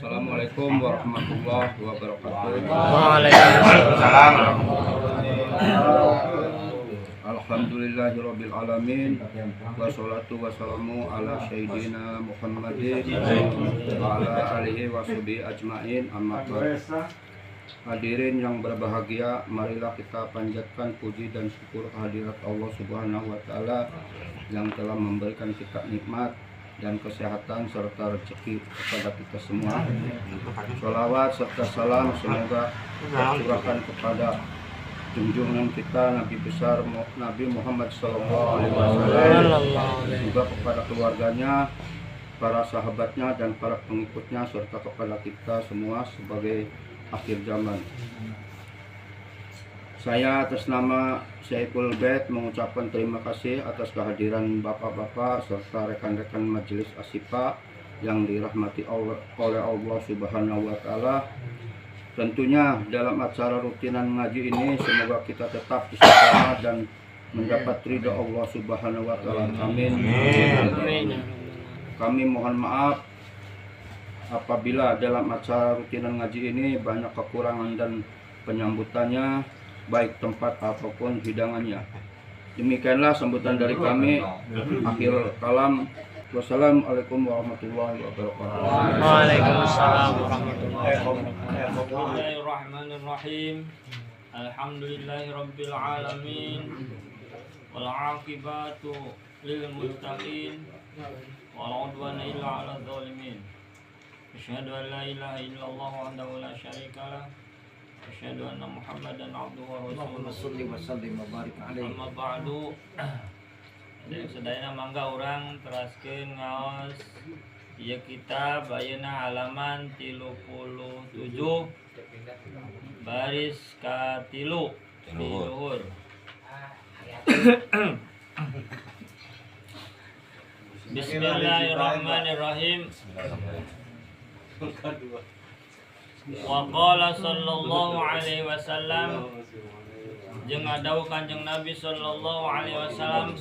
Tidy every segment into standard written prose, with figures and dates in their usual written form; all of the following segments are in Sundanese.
Assalamualaikum warahmatullahi wabarakatuh. Waalaikumsalam. Alhamdulillahirabbil alamin. Wassalatu wassalamu ala sayyidina Muhammadin wa ala alihi washabihi ajmain. Amma ba'd. Hadirin yang berbahagia, marilah kita panjatkan puji dan syukur kehadirat Allah Subhanahu wa taala yang telah memberikan kita nikmat dan kesehatan serta rezeki kepada kita semua. Sholawat serta salam semoga tercurahkan kepada junjungan kita Nabi besar Nabi Muhammad Sallallahu Alaihi Wasallam, juga kepada keluarganya, para sahabatnya, dan para pengikutnya, serta kepada kita semua sebagai akhir zaman. Saya atas nama Syaiful Bait mengucapkan terima kasih atas kehadiran bapak-bapak serta rekan-rekan Majelis Asipa yang dirahmati oleh Allah Subhanahu wa taala. Tentunya dalam acara rutinan ngaji ini semoga kita tetap istiqomah dan mendapat ridha Allah Subhanahu wa taala. Amin. Amin. Kami mohon maaf apabila dalam acara rutinan ngaji ini banyak kekurangan dan penyambutannya, baik tempat ataupun hidangannya. Demikianlah sambutan dari kami. Akhir kalam. Wassalamualaikum warahmatullahi wabarakatuh. Waalaikumsalam warahmatullahi wabarakatuh. Bismillahirrahmanirrahim. Alhamdulillahi rabbil alamin. Wal aqibatu lil muttaqin. Wala udwana illa 'alal zalimin. Asyhadu an la ilaha illallah wahdahu la syarika lah. Asyhadu anna Muhammadan abduhu wa rasuluh. Allahumma sholli wa sallim wa barik alaihi. Amma ba'du. Sadayana mangga urang teraskeun ngaos ieu kitab ayeuna halaman 37 baris ka-3 di luhur. Bismillahirrahmanirrahim. Wa qala sallallahu alaihi wasallam, jeung ngadawuh Kanjeng Nabi sallallahu alaihi wasallam,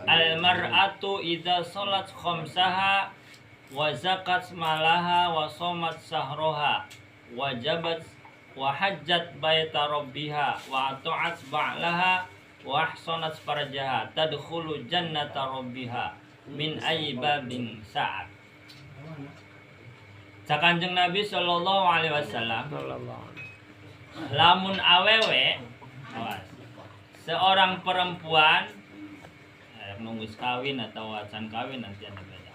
al mar'atu idza salat khamsaha wa zakat malaha wa somat sahroha wajabat wa hajjat baita rabbiha wa ata'at ba'laha wa ahsanat farjaha tadkhulu jannata rabbiha min ayyi babin sa'at. Kanjeng Nabi sallallahu alaihi wasallam, lamun awewe, awas, seorang perempuan nunggu kawin atau acan kawin nanti ada beda.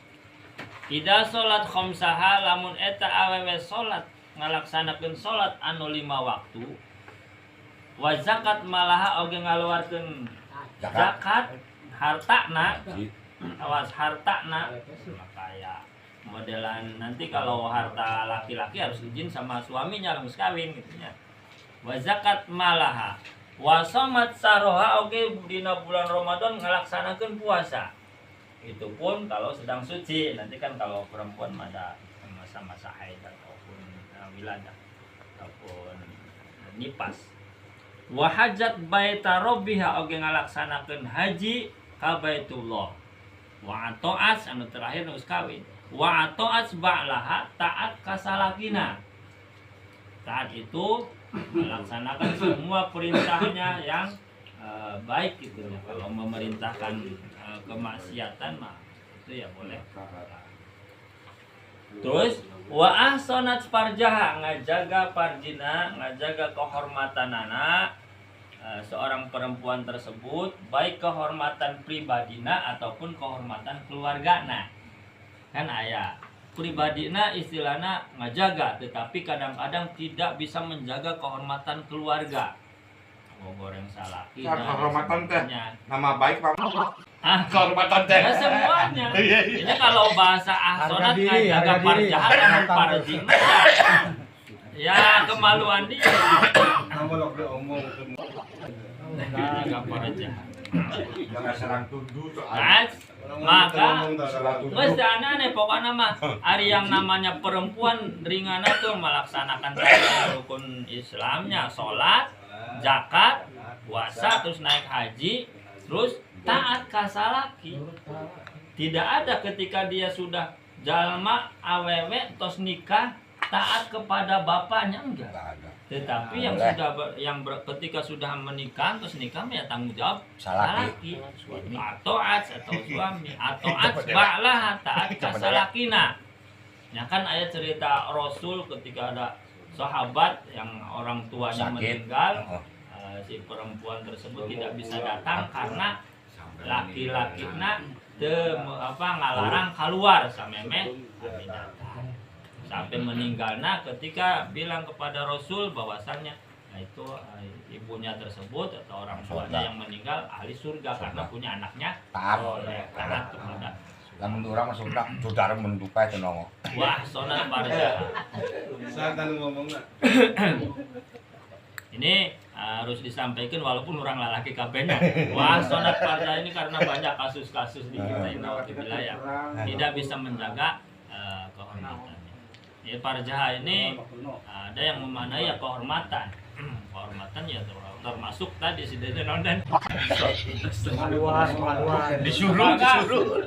Tidak sholat khamsaha, lamun eta awewe sholat ngalaksanakeun sholat anu 5 waktu, wa zakat malaha oge ngaluarkeun zakat hartana, awas hartana, kaya modelan nanti kalau harta laki-laki harus izin sama suaminya lamun kawin gitu nya. Wa zakat malaha wa somat saroha oge dina bulan Ramadan ngalaksanakeun puasa. Itu pun kalau sedang suci. Nanti kan kalau perempuan ada masa-masa haid ataupun wiladah ataupun nipas. Wa hajat baita rabbiha oge ngalaksanakeun haji ka Baitullah. Wa ato'at anu terakhir geus kawin. Wa ato'at ba'laha taat kasalakina. Taat itu melaksanakan semua perintahnya yang baik gitu ya. Kalau memerintahkan kemaksiatan mah itu ya boleh. Terus wa ahsanat farjaha, ngajaga farjina, ngajaga kehormatanana seorang perempuan tersebut, baik kehormatan pribadina ataupun kehormatan keluargana. Kan aya pribadina istilahna ngajaga, tetapi kadang-kadang tidak bisa menjaga kehormatan keluarga. Oh, goreng salaki. Kehormatan teh nama baik Pak. Ah, kehormatan teh. Ya semuanya. Ini kalau bahasa ahsonat ngajaga parjahan parjina. Ya kemaluan dia. Ngajaga parjahan. Jangan serang tuduh soal. Maka geus aneh pokokna mah ari yang namanya perempuan ringana tuh melaksanakan rukun Islamnya, salat, zakat, puasa, terus naik haji, terus taat ka salaki. Tidak ada ketika dia sudah Jalma awewe tos nikah taat kepada bapaknya enggak. Tetapi yang sudah ketika sudah menikah terus nikah ya tanggung jawab salaki atau atau suami atau ba'lah taat ka salakina. Ya kan ayat cerita Rasul ketika ada sahabat yang orang tuanya sakit, meninggal, si perempuan tersebut tidak bisa datang karena laki-lakina ngalarang keluar sameme datang. Sampai meninggalnya ketika bilang kepada Rasul bahwasannya nah itu ibunya tersebut atau orang tuanya yang meninggal ahli surga karena punya anaknya taat taat kepada. Lamun urang mah surga saudara menduka itu nongol. Wah, sonat parja. Santan ngomongna. Ini harus disampaikan walaupun orang lalaki kabehnya. Wah, sonat parja ini karena banyak kasus-kasus di kita ini di wilayah tidak bisa menjaga kehormatannya. Ya, parjaha ini ada yang memaknai ya kehormatan. Kehormatan ya termasuk tadi si Dede Nondan. Disuruh.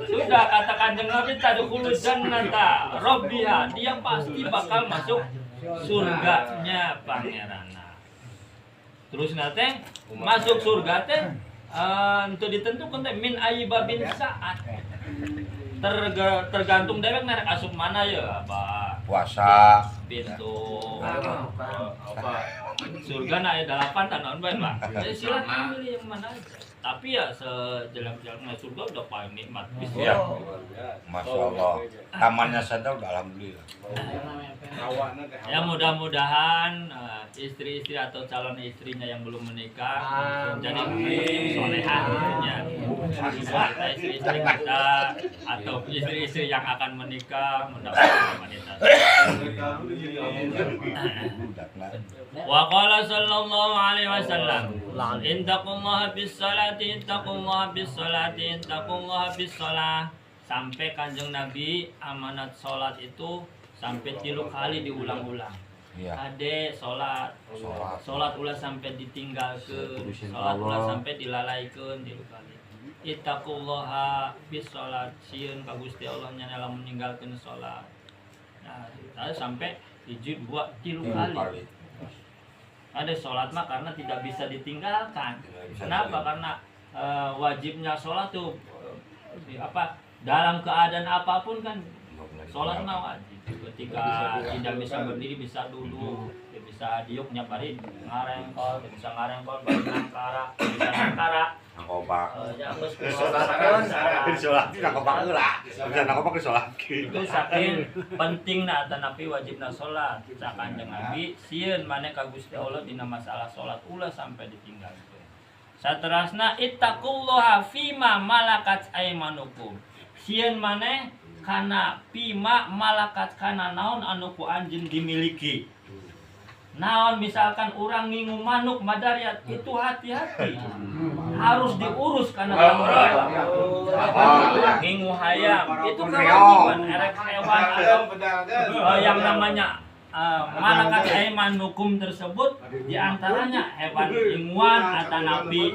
Sudah kata Kanjeng Nabi tadkhulul jannata rabbiha, dia pasti bakal masuk surganya pangerana. Terus nanti masuk surga teh untuk ditentukan teh min ayyibabin saat. Tergantung dewek narik asup mana ya, Pak. Puasa pintu apa surga nah ada 8 tan bae, Pak. Jadi silakan pilih yang mana aja. Tapi ya sejelek-jeleknya surga udah paling nikmat. Iya. Masya Allah. Tamannya saja udah alhamdulillah. Ya mudah-mudahan istri-istri atau calon istrinya yang belum menikah menjadi solehah ya. Istri-istri kita atau istri-istri yang akan menikah mendapatkan wanita. Wa qala sallallahu alaihi wasallam, intaqullaha bis salati, intaqullaha bis salati, intaqullaha bis shalah. Sampai Kanjeng Nabi amanat salat itu sampai 3 kali diulang-ulang. Iya. Ade salat, salat ulah sampai ditinggalkeun, salat ulah sampai dilalaikeun 3 kali. Ittaqullaha bis salat, sieun ka Gusti Allah nya dalam meninggalkeun salat. Nah, sampai 1, 2, 3 kali. Ada sholat mah karena tidak bisa ditinggalkan. Kenapa? Karena wajibnya sholat tuh dalam keadaan apapun kan sholat mah wajib. Ketika tidak bisa berdiri bisa duduk, tidak bisa diuknya bari ngarengkol, tidak bisa ngarengkol bari nangkara, bisa nangkara. Nangkopak. Ya geus sholat nangkopak heula. Bisa nangkopak sholat. Itu saking pentingna atanapi wajibna sholat. Cak Kanjeng Nabi sieun maneh ka Gusti Allah dina masalah sholat ulah sampai ditinggalkeun. Saterasna ittaqullaha fima malakat aimanukum. Sieun maneh kana pima malakat kana naon anu ku anjeun dimiliki. Naon misalkan orang ngingu manuk madariat itu hati-hati harus diurus karena tanggung jawab. Ngingu hayam itu kewajiban erek hewan atau yang namanya malakat aimanukum tersebut diantaranya hewan inguan atau nabi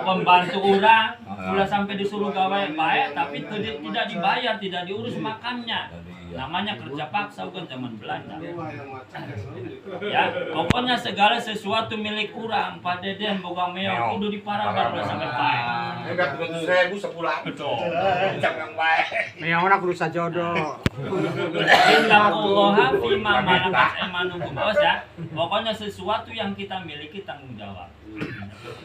pembantu orang ulah sampai disuruh gawe baik tapi tidak dibayar, tidak diurus makannya. Namanya kerja paksa bukan zaman Belanda. Ya, pokoknya segala sesuatu milik orang, Pak Deden boga meong kudu diparabar ulah sampai pae. Enggak 700.000 sebulan. Betul. Jangan bae. Meongna kudu sajodoh. Ittaqullaha fima malakat aimanukum. Awas ya. Pokoknya sesuatu yang kita miliki tanggung jawab.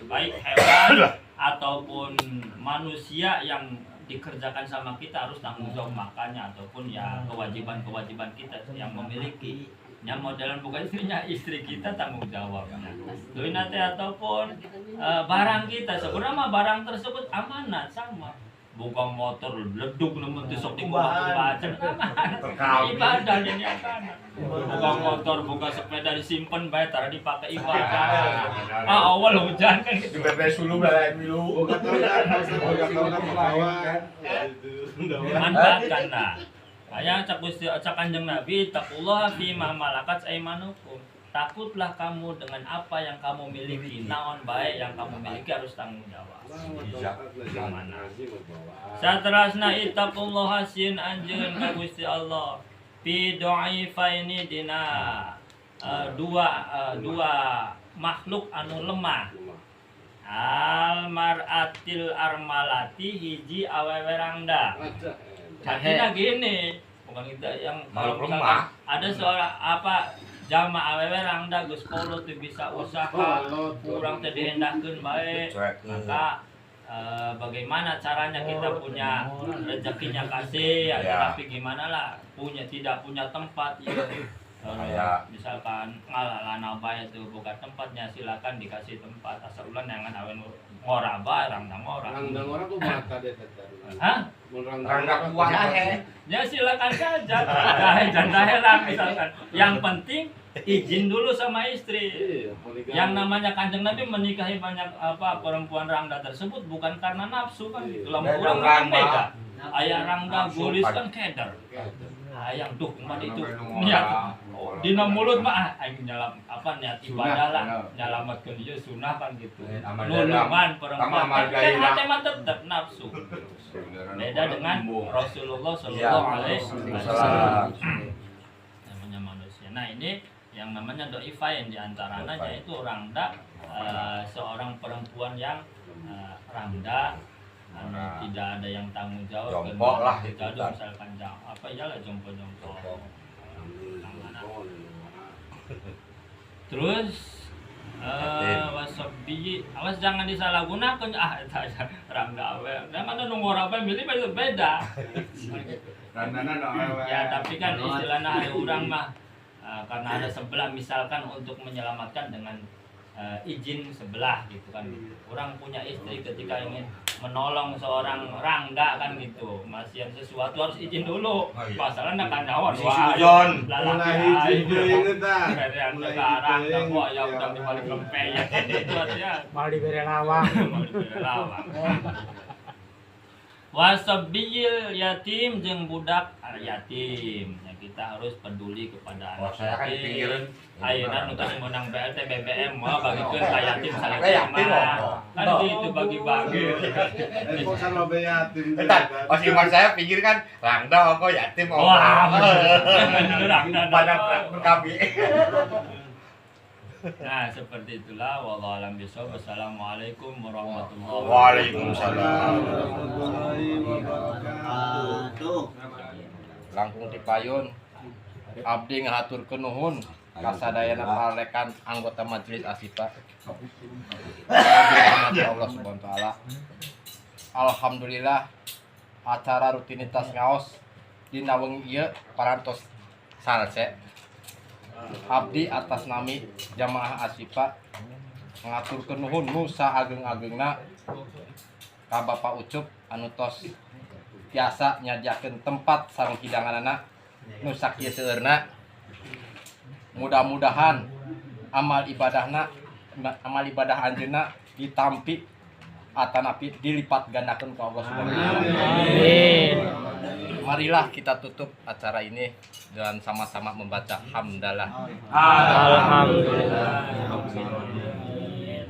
Baik hewan ataupun manusia yang dikerjakan sama kita harus tanggung jawab makannya ataupun ya kewajiban-kewajiban kita yang memiliki. Yang modelan bukan istrinya, istri kita tanggung jawabnya. Duit nanti ataupun barang kita sebenarnya mah barang tersebut amanat sama. Bukan motor leduk nemen tisok di kubah-kubah amanat. Ibadah ini amanat. Bukan motor, bukan sepeda disimpan bae tara dipakai ibadah. Ah awal hujan kan gitu. Bebe sulu bala milu. Manfaatkan lah. Kaya cak Gusti cak Kanjeng Nabi taqullaha fi ma malakat aimanukum. Takutlah kamu dengan apa yang kamu miliki. Naon bae yang kamu miliki harus tanggung jawab. Bisa. Mana? Saterasna ittaqullaha, sieun anjeun ka Gusti Allah. Fi ini dina dua makhluk anu lemah. Al mar'atil armalati, hiji awewe rangda. Artinya gini, bukan kita yang kalau Makhluk misalkan lemah. ada seorang apa jama awewe rangda geus kolot teu bisa usaha, kurang teh diendahkeun bae, Cuek. maka bagaimana caranya kita punya rezekinya kasih ya, tapi gimana lah punya tidak punya tempat ya. Kayak. Misalkan ngalalana bae itu bukan tempatnya, silakan dikasih tempat, asal ulah jangan awen ngora bae, rangda ngora. Rangda orang tuh mata deh tadi. Hah? Mun Rangda kuat. Jahe. Ya silakan saja, jahe janda heran misalkan. Yang penting izin dulu sama istri. Iya, poligami. Yang namanya Kanjeng Nabi menikahi banyak apa perempuan rangda tersebut bukan karena nafsu kan gitu. Lamun Beda urang kan rangda. beda. Aya rangda Nafsu gulis kan. Kan keder. Hayang tuh kumaha itu Anu niat orang. dina mulut mah, ah aing nyalam apa niat ibadah lah, Sunah, nyalamatkeun ieu sunah kan gitu. Eh, amal Nulungan perempuan amal kan gairah. Hate mah tetep nafsu. Beda dengan Rasulullah Shallallahu Alaihi Wasallam, namanya manusia. Nah, ini yang namanya doifain di antaranya yaitu rangda, seorang perempuan yang rangda anu Nah. tidak ada yang tanggung jawab. Jompo lah itu itu kan. misalkan apa ya lah, jompo-jompo. Jompo. Terus Yatim. wasobi, awas jangan disalahgunakan, ah eta rangda awe. Nah, mana nunggu apa milih beda beda. Randana no awewe. Ya, tapi kan istilahnya ada orang mah karena ada sebelah misalkan untuk menyelamatkan dengan izin sebelah gitu kan gitu. Orang punya istri ketika ingin menolong seorang rangda kan gitu. Masih yang sesuatu harus izin dulu. Oh, iya. Masalahnya kan nyawa Bisi wah, sujon. lalaki Mulai aing. izin deui tah. Berean Mulai sekarang izin kok ya deui. udah dibalik lempeng itu artinya Malah diberi lawang. mau diberi lawang. Wasabiyil yatim jeung budak yatim. Ya, kita harus peduli kepada Oh, anak saya kan di yatim. pinggiran. Ayeuna nu tos meunang BLT BBM mah bagikeun ka yatim Ka yatim, mah. oh. Kan gitu bagi-bagi. Eh, kok sama be yatim. Bentar, pas iman saya pinggir kan rangda ongko yatim ongko. Wah, bener rangda. Pada kami. Nah, seperti itulah, wallahu alam bisawab. Wassalamualaikum warahmatullahi wabarakatuh. Waalaikumsalam. Warahmatullahi wabarakatuh. Tuh. Langkung tipayun abdi ngahaturkeun nuhun kasadayana palekan anggota majelis Asifa. Dirahmati Allah Subhanahu wa taala. Alhamdulillah, acara rutinitas ngaos dina wengi ieu parantos salse. Abdi atas nami jamaah Asifa ngaturkeun nuhun nu saageng-agengna ka Bapak Ucup anu tos tiasa nyadiakeun tempat sareng hidanganana nu sakieu seueurna. Mudah-mudahan amal ibadahna, amal ibadah anjeunna ditampi atanapi dilipat gandakeun ku Allah Subhanahu wa taala. Amin. Marilah kita tutup acara ini dengan sama-sama membaca hamdalah. Alhamdulillah.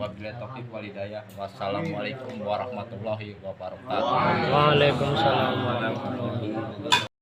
Wabillahi taufik walhidayah. Wassalamualaikum warahmatullahi wabarakatuh. Waalaikumsalam warahmatullahi wabarakatuh.